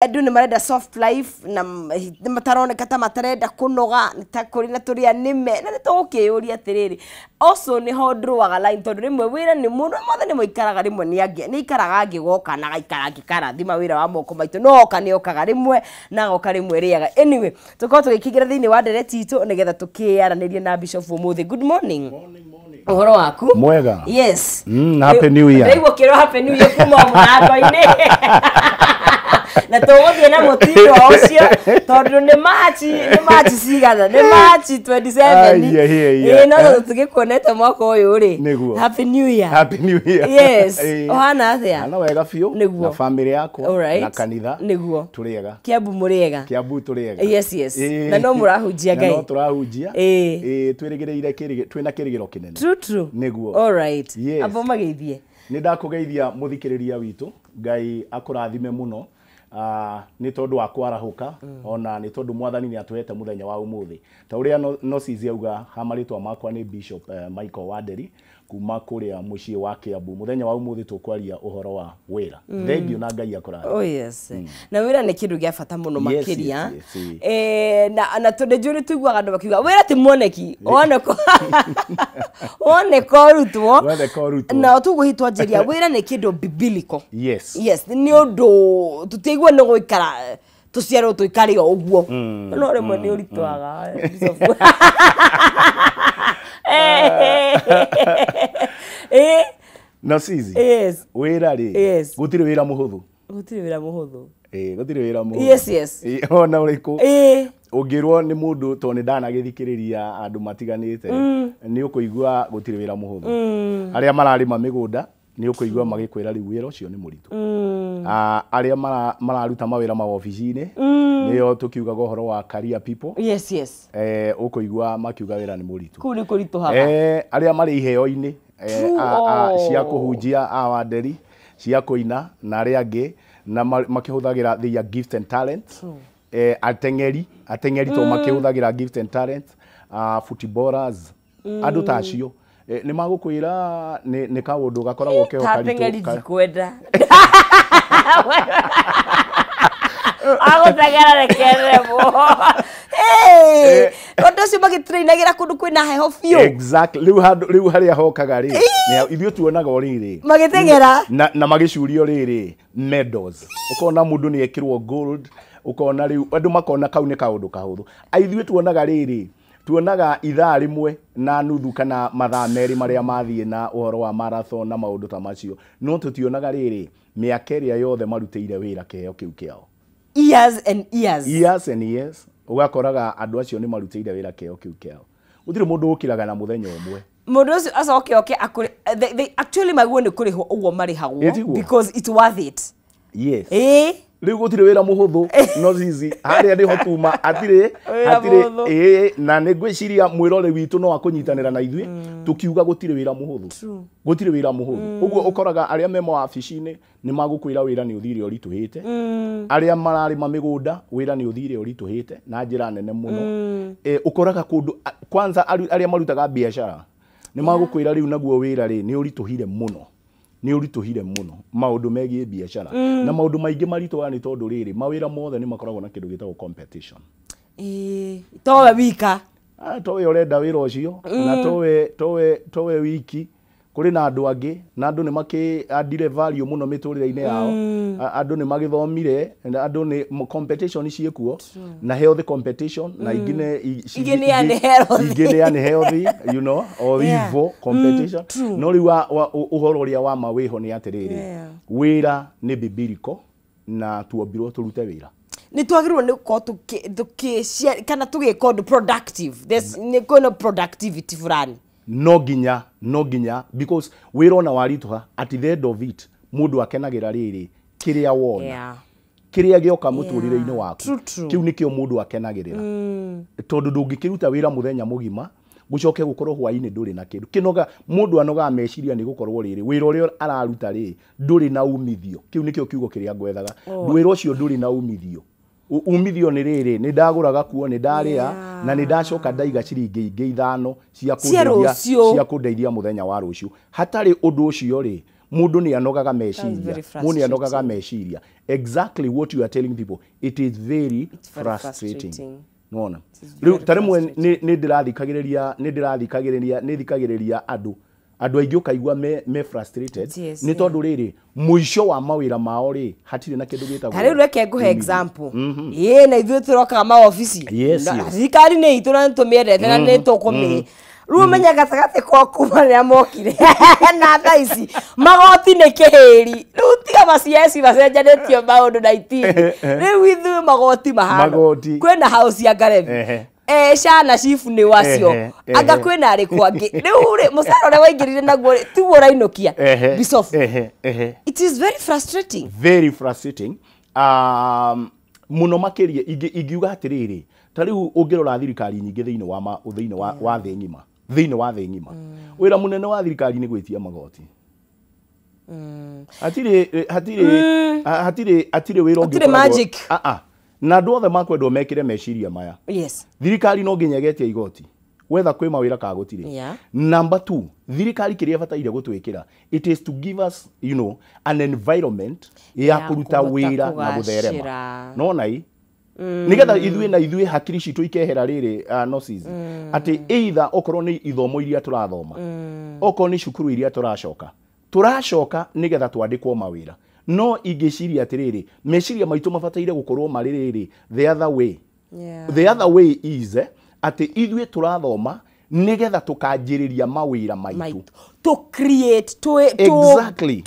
Andũ nĩ marenda soft life na nĩ mataroneka ta matarenda kũnoga, nĩ ta kũrĩ na tũrĩa nĩme na nĩ tũgũkĩyũria atĩrĩrĩ, also nĩho ndũaga line tondũ rĩmwe wĩra nĩ mũndũ mothe nĩ maikaraga rĩmwe nĩ angĩ nĩ aikaraga angĩgoka na agaikara angĩkarathima wĩra wa moko maitũ, no oka nĩ okaga rĩmwe na agoka rĩmwe rĩaga. Anyway, tũkorwo tũgĩkĩingĩra thĩinĩ wa ndereti itũ nĩgetha tũkĩaranĩrie na Bishop ũmũthĩ. Good morning. Ũhoro waku? Mwega. Yes. Happy New Year. Ndĩraigua ũkĩrwo Happy New Year kuma mũrango-inĩ. Na tũgũthiĩ na mũtindo ũcio tondũ nĩ Machi, nĩ Machi cigana? Nĩ Machi 27. Ai, ai, ai, ai. Ĩĩ, no tondũ tũgĩkuonete mwaka ũyũ rĩ. Nĩguo. Happy New Year. Happy New Year. Yes. Ĩĩ. Ũhana atĩa? Hana wega biũ. Nĩguo. Na family yakwa. Alright. Na kanitha. Nĩguo. Tũrĩega. Kiambu mũrĩega? Kiambu tũrĩega. Yes. Ĩĩ. Na no mũrahunjia Na Ngai. no tũrahunjia. Ĩĩ. Ĩĩ, twĩrĩgĩrĩire twĩna kĩrĩgĩro kĩnene. True, true. Nĩguo. All right. Yes. Amba ũmageithie. Nĩ ndakũgeithia mũthikĩrĩria witũ. Ngai akũrathime mũno. Nĩ tondũ wa kwarahũka, ona nĩ tondũ mwathani nĩ atũhete mũthenya wa ũmũthĩ. Ta ũrĩa no Cici auga, ha marĩtwa makwa nĩ Bishop Michael Wanderi kuma kũrĩa mũciĩ wa Kiambu. Mũthenya wa ũmũthĩ tũkwaria ũhoro wa wĩra. Thengiũ na Ngai akũrathime. Oh yes. Na wĩra nĩ kĩndũ gĩa bata mũno makĩria. Yes. Na tondũ njũĩ nĩ tũiguaga andũ makiuga wĩra ti mwoneki, woneka woneka ũrutwo. Woneka ũrutwo. Na tũguo hihi twanjĩria wĩra nĩ kĩndũ biblical. Yes. Yes, nĩ ũndũ tũtiaigua nĩ gũikara tũciarwo tũikare o ũguo. No rĩmwe nĩ ũritũhaga. Bishop. No Cici. Yes. Wĩra rĩ. Yes. Gũtirĩ wĩra mũhũthũ. Gũtirĩ wĩra mũhũthũ. Ĩĩ, gũtirĩ wĩra mũhũthũ. Yes. Ĩĩ, ona ũrĩkũ. Ũngĩrwo nĩ mũndũ tondũ nĩ ndanagĩthikĩrĩria andũ matiganĩte, nĩ ũkũigua gũtirĩ wĩra mũhũthũ. Arĩa mararĩma mĩgũnda nĩ ũkũigua magĩkwĩra rĩu wĩra ũcio nĩ mũritũ. Arĩa mararuta mawĩra mawobici-inĩ, nĩo tũkiugaga ũhoro wa career people. Yes. Ũkũigua makiuga wĩra nĩ mũritũ. Kũu nĩ kũritũhaga. Arĩa marĩ iheo-inĩ, True. cia kũhunjia, a Wanderi, cia kũina na arĩa angĩ, na makĩhũthagĩra their gifts and talents. Ateng'eri to makĩhũthagĩra gifts and talents, footballers, andũ ta acio. Nĩ magũkwĩra nĩ kaũndũ gakoragwo keho Ta karitũ ateng'eri ndikwenda. Agũteng'era rekererwo. Hey, ũndũ ũcio magĩtrainagĩra kũndũ kwĩna heho biũ. Exactly. Rĩu handũ, rĩu harĩa hokaga rĩ, nĩ ithuĩ tuonaga o rĩrĩ. Magĩteng'era. Na magĩcurio rĩrĩ medals. Ũkona mũndũ nĩ ekĩrwo gold, ũkona rĩu andũ makona kau nĩ kaũndũ kahũthũ. Ithuĩ tuonaga rĩrĩ, tuonaga ithaa rĩmwe na nuthu kana mathaa merĩ marĩa mathiĩ na ũhoro wa marathon na maũndũ ta macio. No tũtionaga rĩrĩ mĩaka ĩrĩa yothe marutĩire wĩra kĩheo kĩu kĩao. Years and years. Years and years. Ũgakoraga andũ acio nĩ marutĩire wĩra kĩheo kĩu kĩao. Gũtirĩ mũndũ ũkĩraga na mũthenya ũmwe. Mũndũ ũcio acoke oke akũrĩ, they actually maguo nĩ kũrĩhwo ũguo marĩhagwo Ĩtiguo. because it's worth it. Yes. Ĩĩ. Rĩu gũtirĩ wĩra mũhũthũ, no Cici, harĩa nĩho tuma, hatirĩ, Wĩra hatirĩ, mũhũthũ. ĩĩ, na nĩ ngwĩciria mwĩrore witũ no akũnyitanĩra na ithuĩ, tũkiuga gũtirĩ wĩra mũhũthũ. True. Gũtirĩ wĩra mũhũthũ. Ũguo ũkoraga arĩa me mawabici-inĩ nĩ magũkwĩra wĩra nĩ ũthire ũritũhĩte. Arĩa mararĩma mĩgũnda, wĩra nĩ ũthire ũritũhĩte na njĩra nene mũno. Ũkoraga kũndũ, kwanza arĩa marutaga biacara nĩ magũkwĩra rĩu naguo wĩra rĩ nĩ ũritũhire mũno. Nĩ ũritũhire mũno maũndũ megiĩ biacara. Na maũndũ maingĩ maritũhaga nĩ tondũ rĩrĩ mawĩra mothe nĩ makoragwo na kĩndũ gĩtagwo competition. Ĩĩ, towe wika. Towe ũrenda wĩra ũcio, na towe wiki. Kũrĩ na andũ angĩ, na andũ nĩ makĩandire value mũno mĩtũrĩre-inĩ yao. Andũ nĩ magĩthomire, na andũ nĩ competition ciĩkuo, na healthy competition, na ingĩ nĩ Ingĩ nĩ unhealthy. ingĩ nĩ unhealthy, you know, or evil competition. True. No rĩu ũhoro ũrĩa wa ma wĩho nĩ atĩrĩrĩ, wĩra nĩ biblical na tuombirwo tũrute wĩra. Nĩ twagĩrĩirwo nĩ gũkorwo kana tũgĩka ũndũ productive. There's nĩ kwĩna productivity fulani. No nginya, no nginya, because wĩra ona waritũha, at the end of it, mũndũ akenagĩra rĩrĩ kĩrĩa wona. Kĩrĩa gĩoka mũtũrĩre-inĩ waku. True, true. Kĩu nĩkĩo mũndũ akenagĩrĩra. Tondũ ndũngĩkĩruta wĩra mũthenya mũgima, gũcoke gũkorwo hwaĩ-inĩ ndũrĩ na kĩndũ. Kĩnoga, mũndũ anogaga meciria nĩ gũkorwo rĩrĩ, wĩra ũrĩa araruta rĩ, ndũrĩ na umithio. Kĩu nĩkĩo kiugo kĩrĩa ngwethaga. Wĩra ũcio ndũrĩ na umithio. Umithio nĩ rĩrĩ, nĩ ndagũra gakuo, nĩ ndarĩa, na nĩ ndacoka ndaiga ciringi ingĩ ithano Cia rũciũ. cia kũndeithia mũthenya wa rũciũ. Hatarĩ ũndũ ũcio rĩ, Mũndũ nĩ anogaga meciria, mũndũ nĩ anogaga meciria. Exactly what you are telling people, it is very frustrating. Nona rĩu ta rĩmwe nĩ ndĩrathikagĩrĩria, nĩ ndĩrathikagĩrĩria, nĩ thikagĩrĩria andũ aingĩ ũkaigua me frustrated nĩ tondũ rĩrĩ mũico wa mawĩra mao rĩ hatirĩ na kĩndũ gĩtagwo. Ta rĩu reke ngũhe example. Ĩĩ na ithuĩ tũrokaga maobici, thirikari nĩ itũ na nĩtũmĩendete na nĩ tũkũmĩhe. Rĩu ũmenye gatagatĩ kwa kuma rĩrĩa mokire na thaa ici magoti nĩ kĩhĩri. Rĩu tiga maciaci macenjanĩtio maũndũ na itini. Rĩu ithuĩ magoti mahana kwĩna house ya Ngarebi, cana chief nĩ wacio, anga kwĩna arĩkũ angĩ. Rĩu rĩ mũcara ũrĩa waingĩrire naguo rĩ tiguo ũrainũkia Bishofu. It is very frustrating. Very frustrating. Mũno makĩria ingiuga atĩrĩrĩ, ta rĩu ũngĩrora thirikari nyingĩ thĩinĩ wa thĩinĩ wa thĩ ng'ima, thĩinĩ wa thĩ ng'ima, wĩra mũnene wa thirikari nĩ gwĩtia magoti. Hatirĩ hatirĩ hatirĩ hatirĩ wĩra ũngĩ. Hatirĩ magic. Na andũ othe makwendwo mekĩre meciria maya. Yes. Thirikari no nginya ĩgetie igoti wetha kwĩ mawĩra kana gũtirĩ. Number 2, thirikari kĩrĩa ĩbataire gũtwĩkĩra, it is to give us, you know, an environment ya kũruta wĩra na gũtherema. Nona ĩ nigetha ithuĩ na ithuĩ hakiri citũ ikehera rĩrĩ noses atĩ either okorwo nĩ ithomo iria tũrathoma, okorwo nĩ cukuru iria tũracoka, tũracoka nigetha twandĩkwo mawĩra. No ingĩciria atĩrĩrĩ, meciria maitũ mabataire gũkorwo marĩ rĩrĩ the other way. The other way is atĩ ithuĩ tũrathoma nigetha tũkanjĩrĩria mawĩra maitũ, to create, to exactly,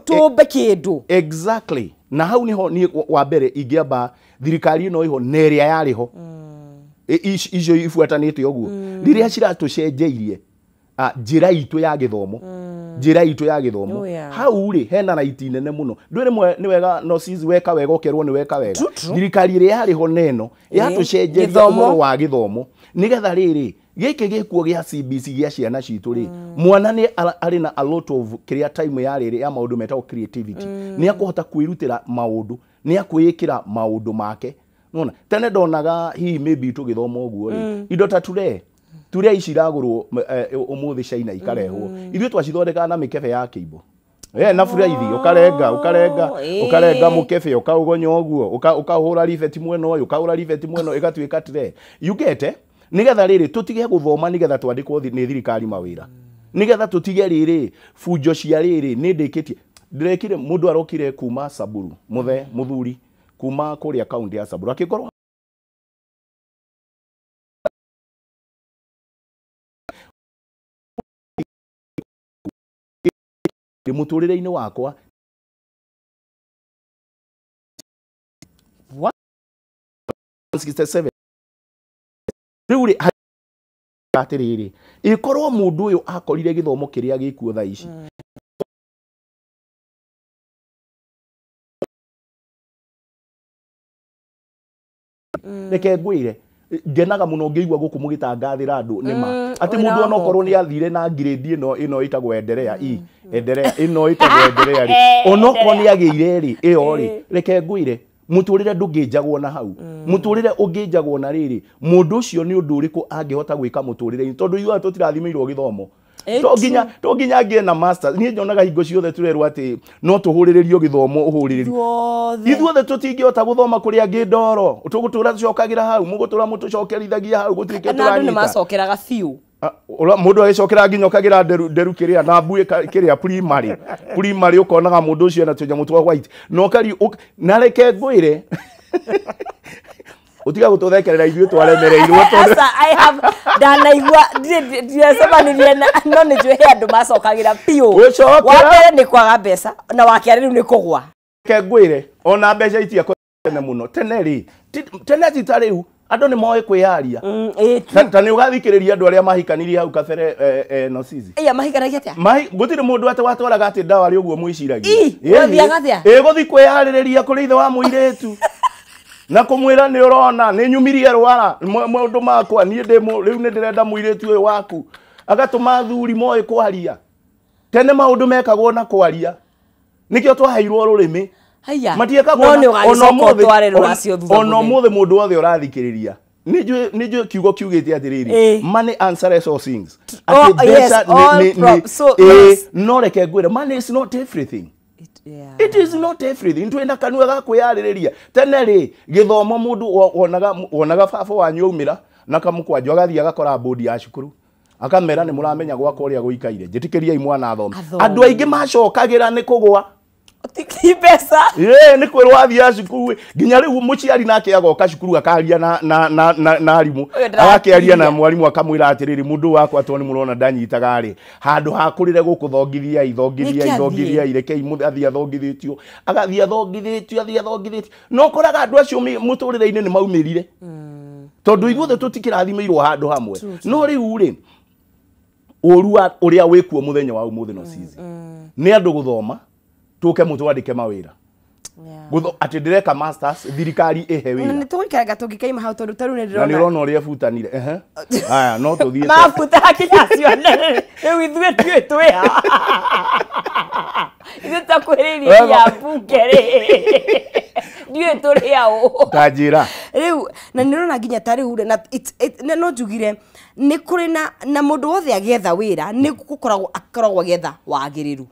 tũmbe kĩndũ. Exactly. Na hau niho ni wa mbere ingĩamba thirikari ĩno ĩho na ĩrĩa yarĩ ho, icio ibuatanĩte ũguo, rĩrĩa ciratũcenjeirie njĩra itũ ya gĩthomo, njĩra itũ ya gĩthomo, hau rĩ hena raiti nene mũno. Ndũĩ rĩmwe nĩ wega no cizi weka wega ũkerwo nĩ weka wega. Thirikari ĩrĩa yarĩ ho neno yatũcenjeria ũhoro wa gĩthomo nĩgetha rĩrĩ gĩkĩ gĩkuo gĩa CBC gĩa ciana citũ rĩ, mwana nĩ arĩ na a lot of kĩrĩa time ya rĩrĩ ya maũndũ metagwo creativity, nĩ akũhota kwĩrutĩra maũndũ, nĩ akwĩĩkĩra maũndũ make. Nona tene ndonaga hihi maybe tũgĩthoma ũguo rĩ, indo ta ture ture ici iragũrwo ũmũthĩ China ikarehwo, ithuĩ twacithondekaga na mĩkebe ya kĩimbo. Na buraithi ũkarenga ũkarenga ũkarenga mũkebe ũkaũgonya ũguo ũkahũra ribeti mwena ũyũ ũkahũra ribeti mwena ũyũ ĩgatuĩka tire. You get it? Nigetha rĩrĩ tũtige gũthoma nigetha twandĩkwo nĩ thirikari mawĩra, nigetha tũtige rĩrĩ bunjo cia rĩrĩ nĩ ndĩkĩtie ndĩrekire. Mũndũ arokire kuma Samburu, mũthe mũthuri kuma kũrĩa kaunti ya Samburu akĩkorwo mũtũrĩre-inĩ wakwa 67 rĩu rĩ atĩrĩrĩ, ĩkorwo mũndũ ũyũ akorire gĩthomo kĩrĩa gĩkuo thaa ici, reke ngwĩre ngenaga mũno ngĩigua gũkũ mũgĩtangathĩra andũ nĩma atĩ mũndũ onokorwo nĩ athire na grade ĩno ĩno ĩtagwo enderea i enderea ĩno ĩtagwo enderea rĩ, onokorwo nĩ agĩire rĩ ĩyo rĩ, reke ngwĩre mũtũrĩre ndũngĩnjagwo na hau. Mũtũrĩre ũngĩnjagwo na rĩrĩ, mũndũ ũcio nĩ ũndũ ũrĩkũ angĩhota gwĩka mũtũrĩre-inĩ, tondũ ithuĩ tũtirathimĩirwo gĩthomo. To nginya ngĩe na masters. Niĩ nyonaga hingo ciothe tũrerwo atĩ no tũhũrĩrĩrio gĩthomo ũhũrĩrĩrio. Ithuothe tũtingĩhota gũthoma kũrĩa angĩ ndoro, tũgũtũra tũcokagĩra hau, mũgũtũra mũtũcokerithagia hau, gũtirĩ kĩndũ tũranyita. Andũ nĩ macokeraga biũ. Mũndũ agĩcokera nginya ũkagĩra nderu kĩrĩa na mbuĩ kĩrĩa primary primary ũkonaga mũndũ ũcio ena tũnyamũ twa white na ũkari na reke ngwĩre utiga gũtũthekerera ithuĩ twaremereirwo tondũ I have ndanaigua ndiracemanirie na no nĩ njũĩ he andũ macokagĩra biũ. Wa mbere nĩ kwaga mbeca na wa kerĩ rĩu nĩ kũgwa. Reke ngwĩre ona mbeca itiakorwo tene mũno tene rĩ tene ti ta rĩu andũ nĩ moĩ kwĩyaria. Ta nĩ ũgathikĩrĩria andũ arĩa mahikanirie hau kabere no cizi. Iya mahikanagia atĩa? Gũtirĩ mũndũ atĩ watwaraga atĩ ndawa rĩ ũguo mwĩciragia. Ũthiaga atĩa? Ĩ gũthiĩ kwĩyarĩrĩria kũrĩ ithe wa mũirĩtu na kũmwĩra nĩ ũrona nĩ nyumirie rwara maũndũ makwa niĩ ndĩ rĩu nĩ ndĩrenda mũirĩtu ũyũ waku. Agatũma athuri moĩ kwaria. Tene maũndũ mekagwo na kwaria. Nĩkĩo twaheirwo rũrĩmĩ. Haya. No nĩ ũgagĩcoka ũtware rũracio thutha. Ona ũmũthĩ mũndũ wothe ũrathikĩrĩria Nĩ njũĩ kiugo kiugĩte atĩrĩrĩ, money answers all things. Oh, Atĩ yes, mbeca all so, yes. No reke ngwĩre, money is not everything. It, yeah. It is not everything. Twĩna kanua ga kwĩyarĩrĩria. Tene rĩ, gĩthomo mũndũ wonaga baba wanyu aumĩra na kamũkwanjũ, agathiĩ agakora bodi ya cukuru, akamera nĩ mũramenya gwakwa ũrĩa gũikaire, njĩtĩkĩriai mwana athome. Athome. Andũ aingĩ macokagĩra nĩ kũgũa. Ti mbeca. Ĩĩ, nĩ kwĩrwo athiĩ cukuru nginya rĩu mũciari nake agoka cukuru akaria na arimũ. Ũyũ ndĩrakiria. Agakĩaria na mwarimũ, akamwĩra atĩrĩrĩ, mũndũ wakwa to nĩ mũrona ndanyitaga rĩ, handũ ha kũrĩre gũkũ, thongithiai, thongithiai. Nĩkĩ athiĩ? Thongithiai, rekei athiĩ athongithĩtio, agathiĩ athongithĩtio, athiĩ athongithĩtio. No ũkoraga andũ acio mũtũrĩre-inĩ nĩ maumĩrire, tondũ ithuothe tũtikĩrathimĩirwo handũ hamwe. No rĩu rĩ, ũru wa ũrĩa wĩkuo mũthenya wa ũmũthĩ, no cizi nĩ andũ gũthoma tũke mũtwandĩke mawĩra. Atĩ ndĩreka masters, thirikari ĩhe Na wĩra. nĩ tũgũikaraga tũngĩkaima hau, tondũ tarĩu nĩ Na nĩ ndĩrona ũrona ũrĩa ebutanire. Ehe, aya no tũthiĩ. Mabuta hakinya cione rĩu ithuĩ ndiũĩ twĩha ithuĩ takwĩrĩirie ya mbunge rĩ, ndiũĩ tũrĩ aũ. Ta njĩra. Rĩu na nĩ ndĩrona nginya ta rĩu rĩ, na na no njugire nĩ kũrĩ na mũndũ wothe agĩetha wĩra nĩ gũkoragwo akoragwo agĩetha wagĩrĩru.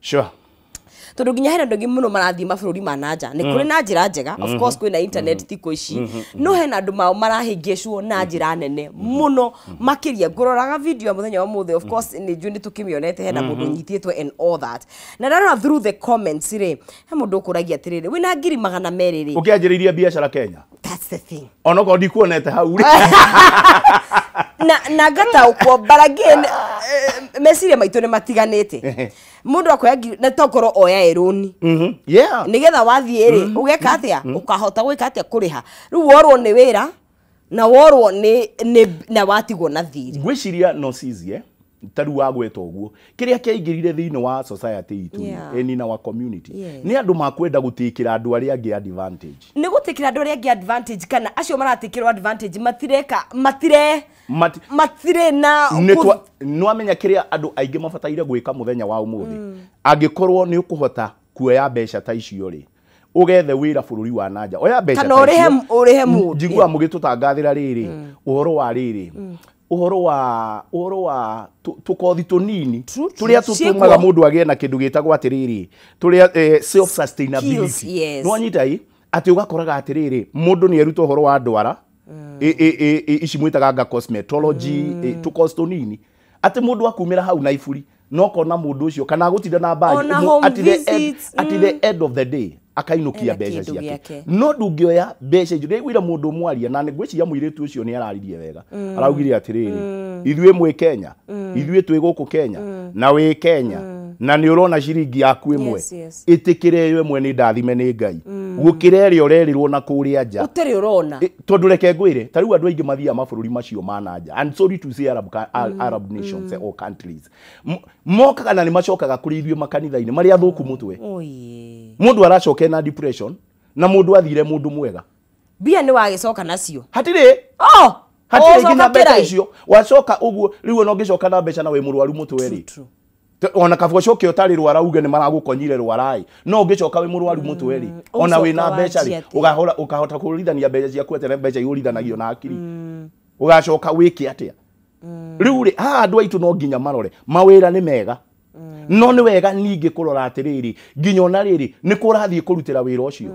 Tondũ nginya hena andũ aingĩ mũno marathiĩ mabũrũri ma nanja, nĩ kũrĩ na njĩra njega, of course kwĩna internet thikũ ici, no hena andũ mao marahĩngĩcwo na njĩra nene mũno makĩria. Ngũroraga video ya mũthenya wa mũthĩ, of course nĩ njũĩ nĩ tũkĩmĩonete, hena mũndũ ũnyitĩtwo and all that, na ndarora through the comments rĩ, he mũndũ ũkũragia atĩrĩrĩ, wĩna 200,000 rĩ, Ũkĩanjĩrĩirie biacara Kenya? That's the thing. Onokorwo ndikuonete hau rĩ. Na ngataũkwo, but again, meciria maitũ nĩ matiganĩte. Mũndũ akoya ngiri na tokorwo oya ĩrũni nigetha wathiĩ rĩ, ũgeka atĩa, ũkahota gwĩka atĩa kũrĩha? Rĩu worwo nĩ wĩra na worwo nĩ na watigwo na thirĩ. Ngwĩciria no cizie ta rĩu wagweta ũguo, kĩrĩa kĩaingĩrire thĩinĩ wa society itũ and in our community nĩ andũ makwenda gũtĩkĩra andũ arĩa angĩ advantage. Nĩ gũtĩkĩra andũ arĩa angĩ advantage, kana acio maratĩkĩrwo advantage matireka matire matirĩ na Nĩ nwamenya kĩrĩa andũ aingĩ mabataire gwĩka mũthenya wa ũmũthĩ, angĩkorwo nĩ ũkũhota kuoya mbeca ta icio rĩ, ũgethe wĩra bũrũri wa nanja, oya mbeca Kana ta ũrĩhe icio. ũrĩhe mũndũ. Njiguaga mũgĩtũtangathĩra rĩrĩ ũhoro wa rĩrĩ, ũhoro wa tũkothi tũnini True, tũrĩa true. tũtũmaga Ciĩkuo. mũndũ agĩe na kĩndũ gĩtagwo atĩrĩrĩ, tũrĩa self sustainability. Skills, yes. Nĩwanyita ĩ atĩ ũgakoraga atĩrĩrĩ, mũndũ nĩ eruta ũhoro wa ndwara ici mwĩtaga nga cosmetology, tũkothi tũnini, atĩ mũndũ akumĩra hau na iburi no kona mũndũ ũcio kana agũtinda na mbagi Ona home at the end, visits, at the end of the day akainũkia Ena mbeca kĩndũ ciake. gĩake. No ndũngĩoya mbeca icio. Ndĩraiguire mũndũ mwaria na ngwĩciria mũirĩtu ũcio nĩ araririe wega, araugire atĩrĩrĩ, ithuĩ mwĩ Kenya, ithuĩ twĩ gũkũ Kenya na wĩ Kenya na nĩ ũrona ciringi yaku ĩmwe, ĩtĩkĩre ĩyo ĩmwe nĩ ndathime nĩ Ngai gũkĩra ĩrĩa ũrerirwo na kũrĩa nja. Ũtarĩ ũrona. Tondũ reke ngwĩre, ta rĩu andũ aingĩ mathiaga mabũrũri macio ma na nja, and sorry to say Arab nations or countries. Mokaga na nĩ macokaga kũrĩ ithuĩ makanitha-inĩ marĩa athũku mũtwe. Oye. Mũndũ aracoka na depression na mũndũ athire mũndũ mwega. Mbia nĩ wagĩcoka nacio? Hatirĩ. Oh. Hatirĩ nginya Ũcoka mbeca kĩrai? icio wacoka ũguo. Rĩu ona ũngĩcoka na mbeca na wĩ mũrwaru mũtwe rĩ, True. Ona kaba ũcoke ũtarĩ rwara uge nĩ maragũkonyire rwara ĩ, no ũngĩcoka wĩ mũrwaru mũtwe rĩ, ona wĩ na Ũgũcoka mbeca rĩ, wanjie atĩa? ũgahora ũkahota kũhũrithania mbeca ciaku atĩa? Na mbeca ihũrithanagio na akiri. Ũgacoka wĩke atĩa rĩu rĩ? Haha andũ aitũ no nginya marore mawĩra nĩ mega, no nĩ wega ningĩ kũrora atĩrĩrĩ, nginya ona rĩrĩ nĩ kũrathiĩ kũrutĩra wĩra ũcio,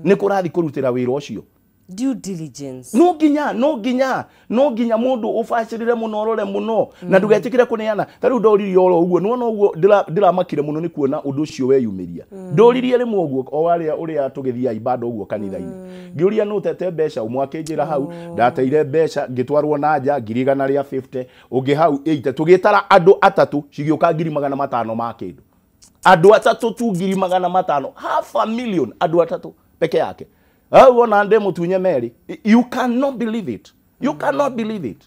nĩ kũrathiĩ kũrutĩra wĩra ũcio. Due diligence. No nginya mũndũ ũbacĩrĩre mũno, ũrore mũno na ndũgetĩkĩre kũneana. Ta rĩu ndoririe oro ũguo, nĩwona ũguo ndĩramakire mũno nĩ kuona ũndũ ũcio weyumĩria. Ndoririe rĩmwe ũguo o arĩa ũrĩa tũgĩthiaga ibanda ũguo kanitha-inĩ, ngĩũria nũ ũtete mbeca. Ũmwe akĩnjĩra hau ndateire mbeca ngĩtwarwo na nja 150,000, ũngĩ hau 80, tũgĩtara andũ atatũ cigĩũka 500,000 ma kĩndũ. Andũ atatũ tu 500,000, half a million, andũ atatũ peke yake hau ona ndĩ mũtunye merĩ. You cannot believe it, you cannot believe it,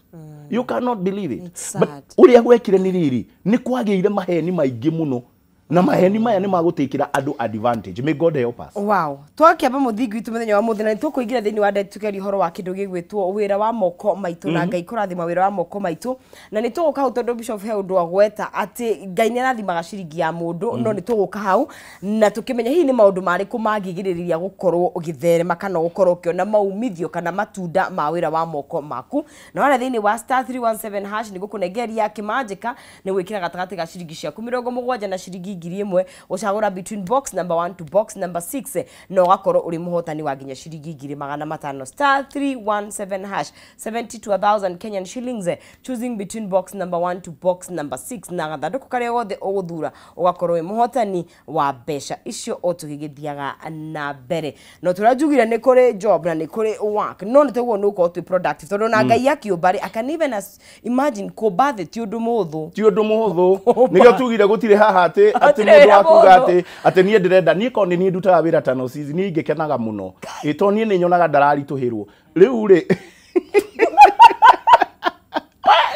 you cannot believe it. It's But sad. ũrĩa gwekire nĩ rĩrĩ, nĩ kwagĩire maheni maingĩ mũno. Na maheni maya nĩ magũtĩkĩra andũ advantage. May God help us. Wow. Twakĩamba mũthingi witũ mũthenya wa mũthĩ na nĩtũkũingĩra thĩinĩ wa ndeto tũkĩaria ũhoro wa kĩndũ gĩgwĩtwo wĩra wa moko maitũ na Ngai kũrathima wĩra wa moko maitũ. Na nĩtũgũka hau tondũ Bishop he ũndũ agweta atĩ Ngai nĩarathimaga ciringi ya mũndũ, no nĩtũgũka hau na tũkĩmenya hihi nĩ maũndũ marĩkũ mangĩgirĩrĩria gũkorwo ũgĩtherema kana gũkorwo ũkĩona maumithio kana matunda ma wĩra wa moko maku. Na wala thĩinĩ wa *317 hash nĩ gũkũnengeria kĩmanjĩka nĩ gwĩkĩra gatagatĩ ga ciringi ciaku 70 na ciringi 1000 ũcagũra between box number 1 to box number 6 na ũgakorwo ũrĩ mũhotani wa nginya ciringi 1500. *317 hash 70 to 1000 Kenyan shillings, choosing between box number 1 to box number 6 na gathandũkũ karĩa gothe ũgũthura ũgakorwo wĩ mũhotani wa mbeca icio o tũgĩgĩthiaga na mbere. No tũranjugire nĩ kũrĩ job na nĩ kũrĩ work, no nĩ tũguo nĩ ũkorwo twĩ productive tondũ na Ngai akĩũmba rĩ, I can even imagine kũmba thĩ ti ũndũ mũhũthũ. Ti ũndũ mũhũthũ. Nĩkĩo tugire gũtirĩ haha atĩ mũndũ akuga atĩ niĩ ndĩrenda niĩ korwo nĩ niĩ ndutaga wĩra ta Nosizi niĩ ingĩkenaga mũno. Ĩ tondũ niĩ nĩ nyonaga ndararitũhĩrwo. Rĩu rĩ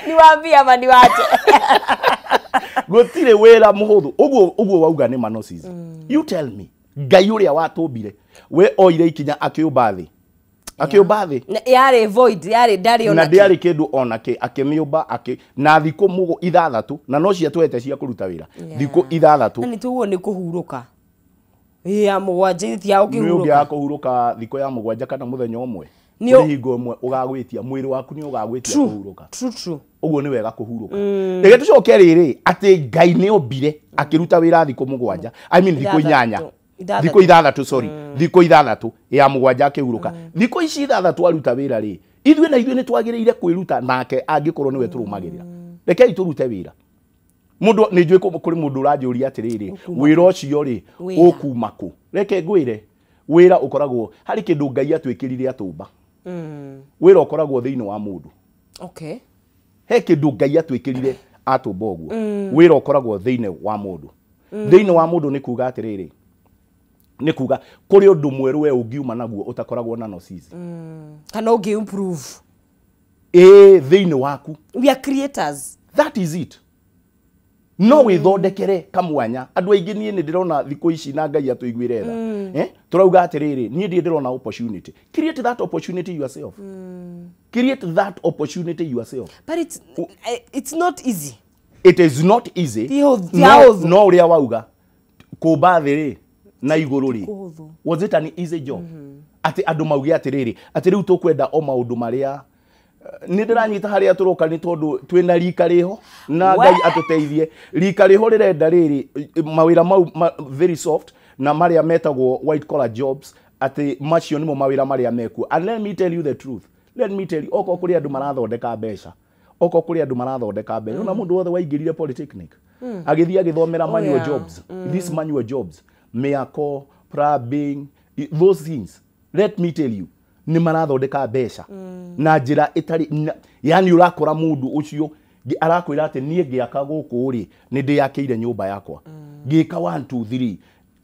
niwaambie ama niwache? Gũtirĩ wĩra mũhũthũ. Ũguo wauga nĩ ma Nosizi. You tell me, Ngai ũrĩa watũmbire we oire ikinya akĩũmba thĩ. Akĩũmba thĩ. Yarĩ void, yarĩ ndarĩ ona na ndĩarĩ kĩndũ ona kĩ, akĩmĩũmba na thikũ 6 na no ciatwete cia kũruta wĩra. Thikũ 6. Na nĩ tũguo nĩ kũhurũka. Ya 7 ti ya ũkĩhurũka. Nĩ ũngĩaga kũhurũka thikũ ya 7 kana mũthenya ũmwe. Nĩ hingo ĩmwe ũgagwĩtia mwĩrĩ waku nĩ ũgagwĩtia kũhurũka. True. Ũguo nĩ wega kũhurũka. Reke tũcoke rĩrĩ atĩ Ngai nĩ ombire akĩruta wĩra thikũ 7. I mean thikũ 8. Thikũ 6 sorry. Thikũ 6 ya 7 akĩhurũka. Thikũ ici 6 aruta wĩra rĩ, ithuĩ na ithuĩ nĩ twagĩrĩire kwĩruta nake angĩkorwo nĩwe tũrũmagĩrĩra. Rekei tũrute wĩra. Mũndũ nĩ njũĩ kũrĩ mũndũ ũranjũria atĩrĩrĩ, wĩra ũcio rĩ ũkuma kũ? Reke ngwĩre, wĩra ũkoragwo harĩ kĩndũ Ngai atwĩkĩrire atũmba. Wĩra ũkoragwo thĩinĩ wa mũndũ. Okay. He kĩndũ Ngai atwĩkĩrire atũmba ũguo. Wĩra ũkoragwo thĩinĩ wa mũndũ. Thĩinĩ wa mũndũ nĩ kuga atĩrĩrĩ, nĩ kuga kũrĩ ũndũ mwerũ we ũngiuma naguo ũtakoragwo na Nosizi. Kana ũngĩ improve. Ĩĩ, thĩinĩ waku. We are creators. That is it. No wĩthondekere kamwanya. Andũ aingĩ niĩ nĩ ndĩrona thikũ ici na Ngai atũiguĩre tha. Tũrauga atĩrĩrĩ, niĩ ndirĩ ndĩrona opportunity. Create that opportunity yourself. Create that opportunity yourself. But it's not easy. It is not easy. No ũrĩa wauga kũmba thĩ rĩ na igũrũ rĩ, was it an easy job? Atĩ andũ mauge atĩrĩrĩ, atĩ rĩu tũkwenda o maũndũ marĩa nĩ ndĩranyita harĩa tũroka nĩ tondũ twĩna rika rĩho na Ngai atũteithie. Rika rĩho rĩrenda rĩrĩ mawĩra mau very soft na marĩa metagwo white collar jobs, atĩ macio nĩmo mawĩra marĩa mekuo. And let me tell you the truth. Let me tell you, okorwo kũrĩ andũ marathondeka mbeca, okorwo kũrĩ andũ marathondeka mbeca, na mũndũ wothe waingĩrire polytechnic agĩthiĩ agĩthomera manual jobs, these manual jobs, mĩako, plumbing, those things, let me tell you, nĩ marathondeka mbeca na njĩra ĩtarĩ, yani ũrakora mũndũ ũcio arakwĩra atĩ niĩ ngĩaka gũkũ rĩ nĩ ndĩyakĩire nyũmba yakwa, ngĩka 1 2 3,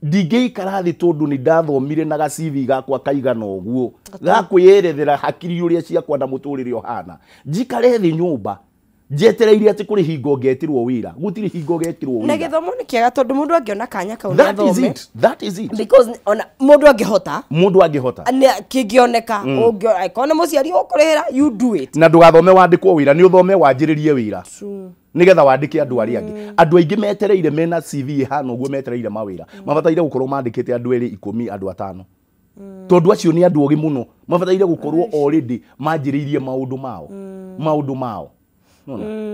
ndingĩikara thĩ tondũ nĩ ndathomire na ga CV gakwa kaigana ũguo gakwĩyerethera hakiri ũrĩa ciakwa na mũtũrĩre ũhana, njikare thĩ nyũmba njetereire atĩ kũrĩ hingo ngetirwo wĩra. Gũtirĩ hingo ngetirwo wĩra. Na gĩthomo nĩ kĩega tondũ mũndũ angĩona kanya kau nĩ athome. That is it. Because ona mũndũ angĩhota, kĩngĩoneka, ũngĩona mũciari ũkũrĩhĩra, you do it. Na ndũgathome wandĩkwo wĩra, nĩ ũthome wanjĩrĩrie wĩra. Nĩgetha wandĩke andũ arĩa angĩ. Andũ aingĩ metereire mena CV ĩhana ũguo metereire mawĩra. Mabataire gũkorwo mandĩkĩte andũ 2, 10, andũ 5. Tondũ acio nĩ andũ ogĩ mũno. Mabataire gũkorwo already manjĩrĩirie maũndũ mao. Maũndũ mao.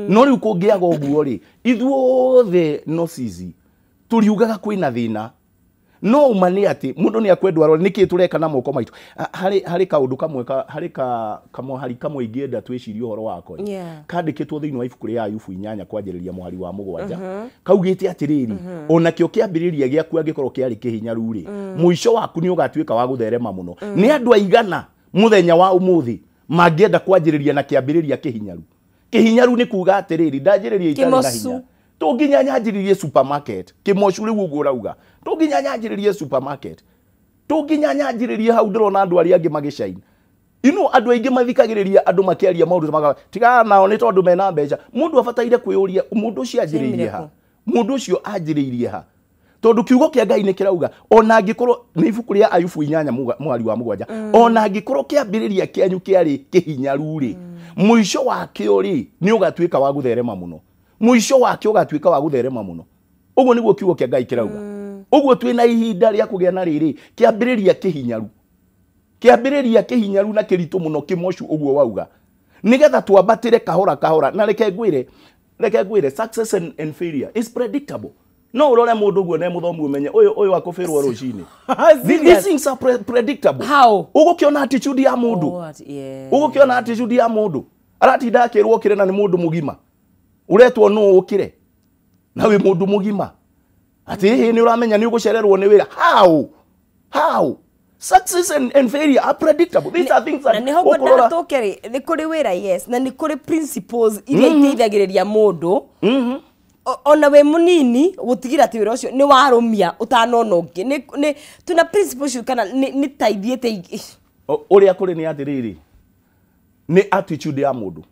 No rĩu kũngĩaga ũguo rĩ, ithuothe Nosizi tũriugaga kwĩna thĩna. No uma nĩ atĩ mũndũ nĩ akwendwo arore nĩkĩ tũreka na moko maitũ. Harĩ kaũndũ kamwe harĩ kamũhari kamwe ingĩenda twĩcirie ũhoro wako. Kandĩkĩtwo thĩinĩ wa ibuku rĩa Ayubu 8 kwanjĩrĩria mũhari wa 7. Kaugĩte atĩrĩrĩ, onakĩo kĩambĩrĩria gĩaku angĩkorwo kĩarĩ kĩhinyaru rĩ, mũico waku nĩ ũgatuĩka wa gũtherema mũno. Nĩ andũ aigana mũthenya wa ũmũthĩ mangĩenda kwanjĩrĩria na kĩambĩrĩria kĩhinyaru? Kĩhinyaru nĩ kuga atĩrĩrĩ, ndanjĩrĩria itarĩ na hinya. Tũnginya nyanjĩrĩrie supermarket. Kĩmocu rĩu ũguo ũrauga. Tũnginya nyanjĩrĩrie supermarket. Tũnginya nyanjĩrĩrie hau ndĩrona andũ arĩa angĩ magĩcaina. You know, andũ aingĩ mathikagĩrĩria andũ makĩaria maũndũ maka tigana nao nĩ tondũ mena mbeca. Mũndũ abataire kwĩyũria mũndũ ũcio anjĩrĩirie ha? Mũndũ ũcio anjĩrĩirie ha? Tondu kiugo kia Ngai nĩ kĩrauga ona angĩkorwo nĩ ibuku rĩa Ayubu 8 mwari wa 7 ona angĩkorwo kĩambĩrĩria kĩanyu kĩarĩ kĩhinyaru rĩ mũico wakĩo rĩ nĩ ũgatuĩka wa gũtherema mũno mũico wakĩo ũgatuĩka wa gũtherema mũno ũguo nĩguo kiugo kĩa Ngai kĩrauga ũguo twĩna ihinda rĩa kũgĩa na rĩrĩ kĩambĩrĩria kĩhinyaru kĩambĩrĩria kĩhinyaru na kĩritũ mũno kĩmocu ũguo wauga nĩgetha twambatĩre kahora kahora na reke ngwĩre success and failure is predictable. No urore mundu guo ne muthomu umenye uyu akubirwo rucini. These things are predictable. How? Ugukiona attitude ya mundu. Ugukiona attitude ya mundu. Aratinda akirwo kire na ni mundu mugima. Uretwo no ukire. Na wi mundu mugima. Ati hihi ni uramenya ni ugucererwo ni wira. How? How? Success and failure are predictable. These are things that na niho ngwenda tukere ni kuri wira yes na ni kuri principles iria iteithagiriria mundu. Ona we munini gutigira ati wira ucio ni warumia utanona ungi ni tuna principles kana ni taithiete uria kuri ni atiriri ni attitude ya mundu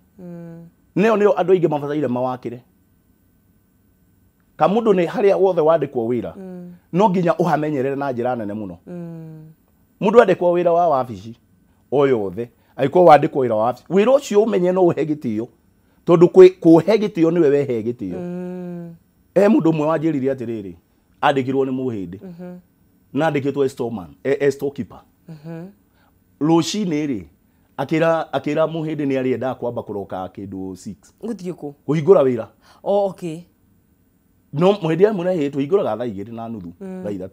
neo nio andu aingi mabataire mawakire ka mundu ni haria wothe wandikwo wira no nginya uhamenyerere na njira nene muno. Mundu andikwo wira wa wabici o yothe angĩkorwo wandikwo wira wa wabici wira ucio umenye no uhe gitio tondu kuhe gitio niwe wehe gitio. Mundu umwe wanjĩrire atĩrĩrĩ andĩkirwo nĩ mũhĩndĩ na andĩkĩtwo storeman storekeeper rũcinĩ rĩ akĩra mũhĩndĩ nĩ arĩendaga kwamba kũroka kĩndũ 6 gũthiĩ kũ kũhingũra wĩra. Oh, okay. No mũhĩndĩ amwĩra hĩ tũhingũraga thaa 2:30 thaa 3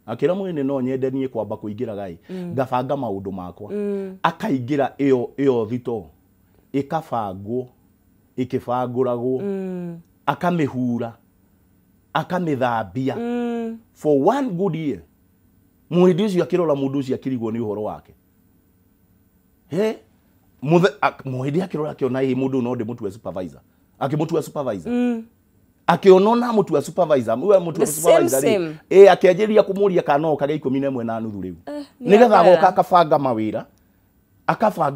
akĩra mũhĩndĩ no nyende niĩ kwamba kũingĩra gai ngabanga maũndũ makwa akaingĩra ĩyo thito ĩkabangwo ikibanguragwo akamihura akamithambia for one good year. Muhindi ucio akirora mundu ucio akirigwo ni uhoro wake he muhindi akirora akiona hi mundu no ndimutue supervisor akimutua supervisor akiona na mutua supervisor we mutua supervisor ri akianjĩrĩria kumuria kana no kage 11:30 riu nigetha agoka akabanga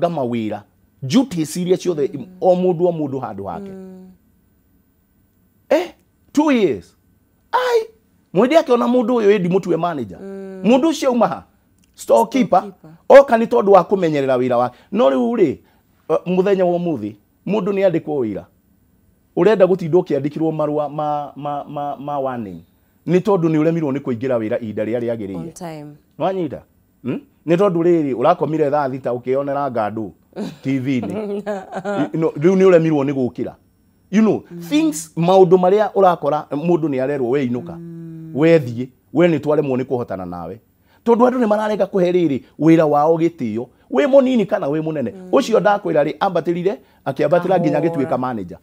mawira duties iria ciothe o mundu handu hake. 2 years ai mwende akiona mundu uyu indi mutue manager mundu ucio uma storekeeper oka ni tondu wa kumenyerera wira wake. No riu ri muthenya wa muthi mundu ni andikwo wira urenda gutinda ukiandikirwo marua ma warning ni tondu ni uremirwo ni kuingira wira ihinda riria riagiriire nwanyita ni tondu riri urakomire thaa 6 ukionera ngandũ TV-inĩ riu ni uremirwo ni gukira you know things maundu maria urakora mundu ni arerwo we inuka we thie we ni twaremwo ni kuhotana nawe tondu andu ni mararega kuhe riri wira wao gitio wi munini kana wi munene ucio ndakwira ri ambatirire akiambatira nginya agituika manager.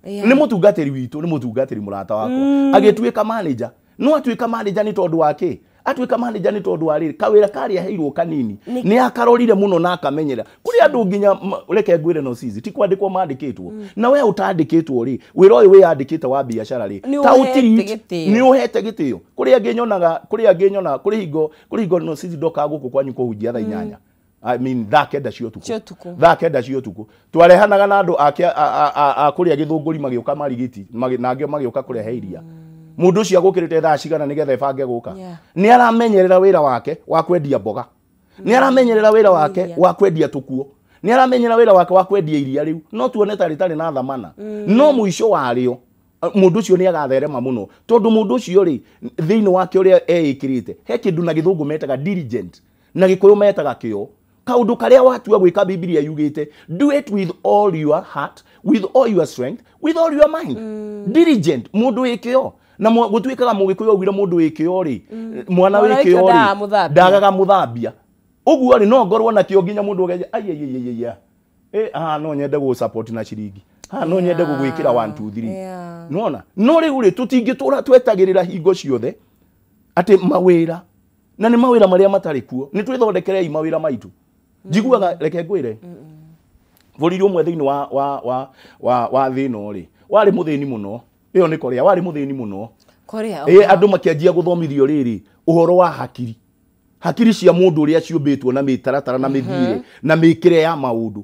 Ni mutungatiri witu ni mutungatiri murata wakwa agituika manager no atuika manager ni tondu wake atuika manager ni tondu wa riri kawira karia heirwo kanini ni akarorire muno na akamenyera kuri andu nginya reke ngwire no cici ti kwandikwo mandikitwo na we utandikitwo ri wira uyu wiyandikite wa biashara ri ta utiri ni uhete gitio kuri angi nyonaga kuri hingo no cici ndoka guku kwanyu kuhunjia thaa 8 I mean thaa 9 cia utuku thaa 9 cia utuku twarehanaga na andu a kuria githunguri magiuka marigiti na angĩ magiuka kurehe iria mundu ucio agukirite thaa cigana nigetha ebange guka ni aramenyerera wira wake wa kwendia mboga ni aramenyerera wira wake wa kwendia tukuo ni aramenyerera wira wake wa kwendia iria riu no tuone tarĩ na thamana no muico wario mundu ucio ni agatherema muno tondu mundu ucio ri thiini wake uria eikirite he kindu na githungu metaga diligent na gikuyu metaga kio kaundu karia watua gwika Biblia yugite do it with all your heart, with all your strength, with all your mind. Diligent mundu wikio na gutuikaga mugikuyu augire mundu wikio ri mwana wikio ri ndagaga muthambia uguo ri no ngorwo nakio nginya mundu ugeje ai no nyende gu support na ciringi no nyende gugwikira 1 2 3 nona no riu ri tutingitura twetagirira hingo ciothe ati mawira na ni mawira maria matari kuo ni twithondekerei mawira maitu njiguaga reke ngwire bũrũri ũmwe thĩinĩ wa thĩ ĩno rĩ warĩ mũthĩni mũno ĩyo nĩ Korea warĩ mũthĩni mũno Korea andũ makĩanjia gũthomithio rĩrĩ ũhoro wa hakiri hakiri cia mũndũ ũrĩa ciũmbĩtwo na mĩtaratara na mĩthiĩre na mĩkĩre ya maũndũ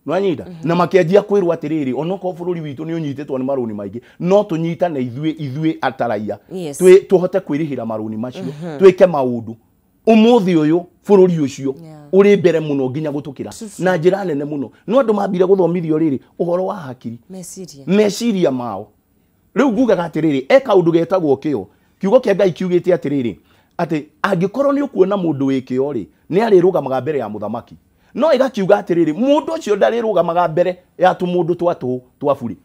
Nwanyita na makianjia kwirwo atiriri onokorwo bururi witu ni unyititwo ni maruni maingi no tunyitane ithuĩ ataraia tuhote kwirihira maruni macio twike maundu umuthi uyu bururi ucio uri mbere muno nginya gutukira na njira nene muno no andu mambire guthomithio riri uhoro wa hakiri meciria mao riu ngugaga atiriri e kaundu getagwo kio kiugo kia Ngai kiugite atiriri ati angikorwo ni ukuona mundu wi kio ri ni arirugamaga mbere ya muthamaki no igakiuga atiriri mundu ucio ndarirugamaga mbere ya tumundu twa twa buri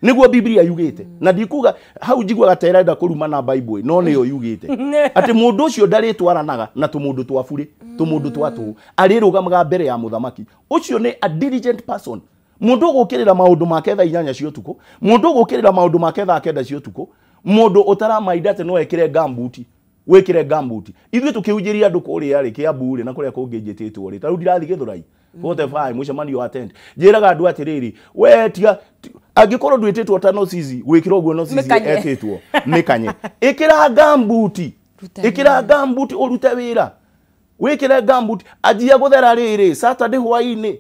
niguo Biblia yugite na ndikuga hau njiguaga ta irenda kuruma na Bible no niyo yugite ati mundu ucio ndaritwaranaga na tumundu twa buri tumundu twa tu arirugamaga mbere ya muthamaki ucio ni a diligent person mundu ugukirira maundu make thaa 8 cia utuku mundu ugukirira maundu make thaa 9 cia utuku mundu utaramainda ati no ekire gambuti wikire gambuti ithuĩ tukiunjĩria andũ kũrĩa rĩ Kiambu rĩ na kũrĩa kũngĩ njĩtĩtwo rĩ ta rĩu ndirathiĩ Gĩthũrai 45 mũcemanio wa tent njĩraga andũ atĩrĩrĩ we tiga angĩkorwo ndwĩtĩtwo ta Nosizi gwĩkĩra ũguo Nosizi etĩtwo mĩkanye ĩkĩra gambuti ĩkĩra gambuti ũrute wĩra wĩkĩre gambuti anjia gũthera rĩrĩ Saturday hwaĩ-inĩ